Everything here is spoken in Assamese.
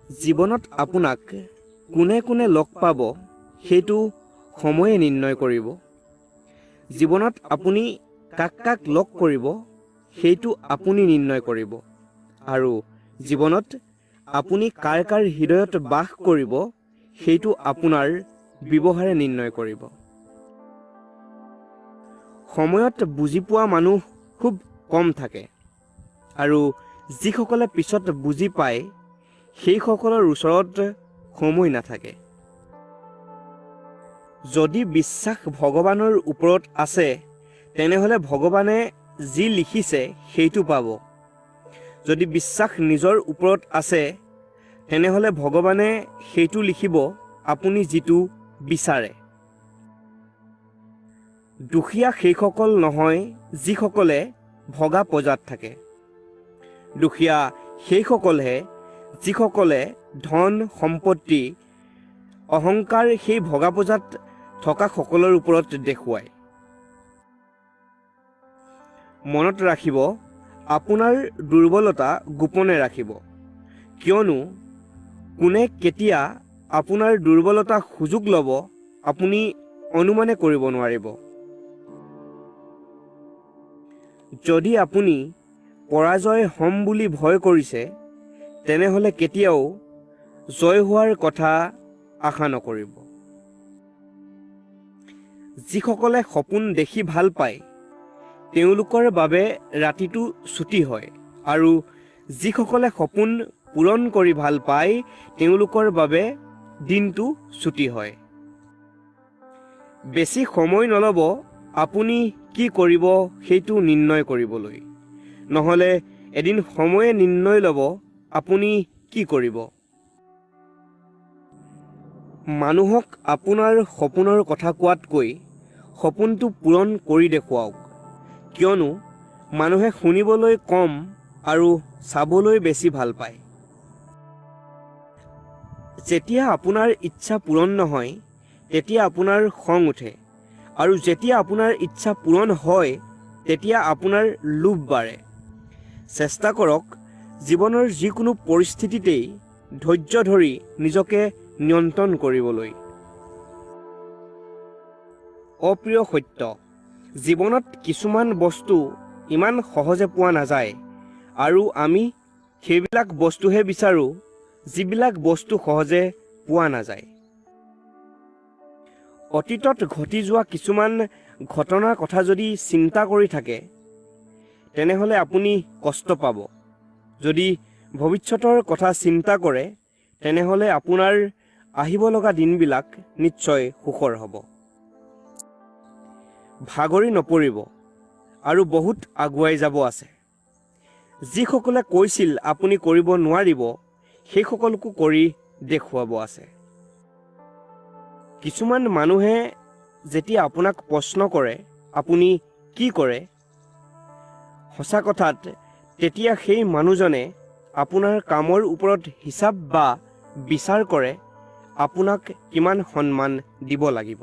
জীৱনত আপোনাক কোনে কোনে লগ পাব সেইটো সময়ে নিৰ্ণয় কৰিব। জীৱনত আপুনি কাক কাক লগ কৰিব সেইটো আপুনি নিৰ্ণয় কৰিব, আৰু জীৱনত আপুনি কাৰ কাৰ হৃদয়ত বাস কৰিব সেইটো আপোনাৰ ব্যৱহাৰে নিৰ্ণয় কৰিব। সময়ত বুজি পোৱা মানুহ খুব কম থাকে, আৰু যিসকলে পিছত বুজি পায় সেইসকলৰ ওচৰত সময় নাথাকে। যদি বিশ্বাস ভগৱানৰ ওপৰত আছে তেনেহ'লে ভগৱানে যি লিখিছে সেইটো পাব। যদি বিশ্বাস নিজৰ ওপৰত আছে তেনেহ'লে ভগৱানে সেইটো লিখিব আপুনি যিটো বিচাৰে। দুখীয়া সেইসকল নহয় যিসকলে ভগা পঁজাত থাকে, দুখীয়া সেইসকলহে যিসকলে ধন সম্পত্তি অহংকাৰ সেই ভগা পঁজাত থকাসকলৰ ওপৰত দেখুৱায়। মনত ৰাখিব, আপোনাৰ দুৰ্বলতা গোপনে ৰাখিব, কিয়নো কোনে কেতিয়া আপোনাৰ দুৰ্বলতা সুযোগ ল'ব আপুনি অনুমানে কৰিব নোৱাৰিব। যদি আপুনি পৰাজয় হ'ম বুলি ভয় কৰিছে তেনেহ'লে কেতিয়াও জয় হোৱাৰ কথা আশা নকৰিব। যিসকলে সপোন দেখি ভাল পায় তেওঁলোকৰ বাবে ৰাতিটো ছুটি হয়, আৰু যিসকলে সপোন পূৰণ কৰি ভাল পায় তেওঁলোকৰ বাবে দিনটো ছুটি হয়। বেছি সময় নল'ব আপুনি কি কৰিব সেইটো নিৰ্ণয় কৰিবলৈ, নহ'লে এদিন সময়ে নিৰ্ণয় ল'ব আপুনি কি কৰিব। মানুহক আপোনাৰ সপোনৰ কথা কোৱাতকৈ সপোনটো পূৰণ কৰি দেখুৱাওক, কিয়নো মানুহে শুনিবলৈ কম আৰু চাবলৈ বেছি ভাল পায়। যেতিয়া আপোনাৰ ইচ্ছা পূৰণ নহয় তেতিয়া আপোনাৰ খং উঠে, আৰু যেতিয়া আপোনাৰ ইচ্ছা পূৰণ হয় তেতিয়া আপোনাৰ লোভ বাঢ়ে। চেষ্টা কৰক জীৱনৰ যিকোনো পৰিস্থিতিতেই ধৈৰ্য ধৰি নিজকে নিয়ন্ত্ৰণ কৰিবলৈ। অপ্ৰিয় সত্য, জীৱনত কিছুমান বস্তু ইমান সহজে পোৱা নাযায়, আৰু আমি সেইবিলাক বস্তুহে বিচাৰোঁ যিবিলাক বস্তু সহজে পোৱা নাযায়। অতীতত ঘটি যোৱা কিছুমান ঘটনাৰ কথা যদি চিন্তা কৰি থাকে তেনেহ'লে আপুনি কষ্ট পাব। যদি ভৱিষ্যতৰ কথা চিন্তা কৰে তেনেহ'লে আপোনাৰ আহিব লগা দিনবিলাক নিশ্চয় সুখৰ হ'ব। ভাগৰি নপৰিব আৰু বহুত আগুৱাই যাব আছে। যিসকলে কৈছিল আপুনি কৰিব নোৱাৰিব সেইসকলকো কৰি দেখুৱাব আছে। কিছুমান মানুহে যেতিয়া আপোনাক প্ৰশ্ন কৰে আপুনি কি কৰে, সঁচা কথাত তেতিয়া সেই মানুহজনে আপোনাৰ কামৰ ওপৰত হিচাপ বা বিচাৰ কৰে আপোনাক কিমান সন্মান দিব লাগিব।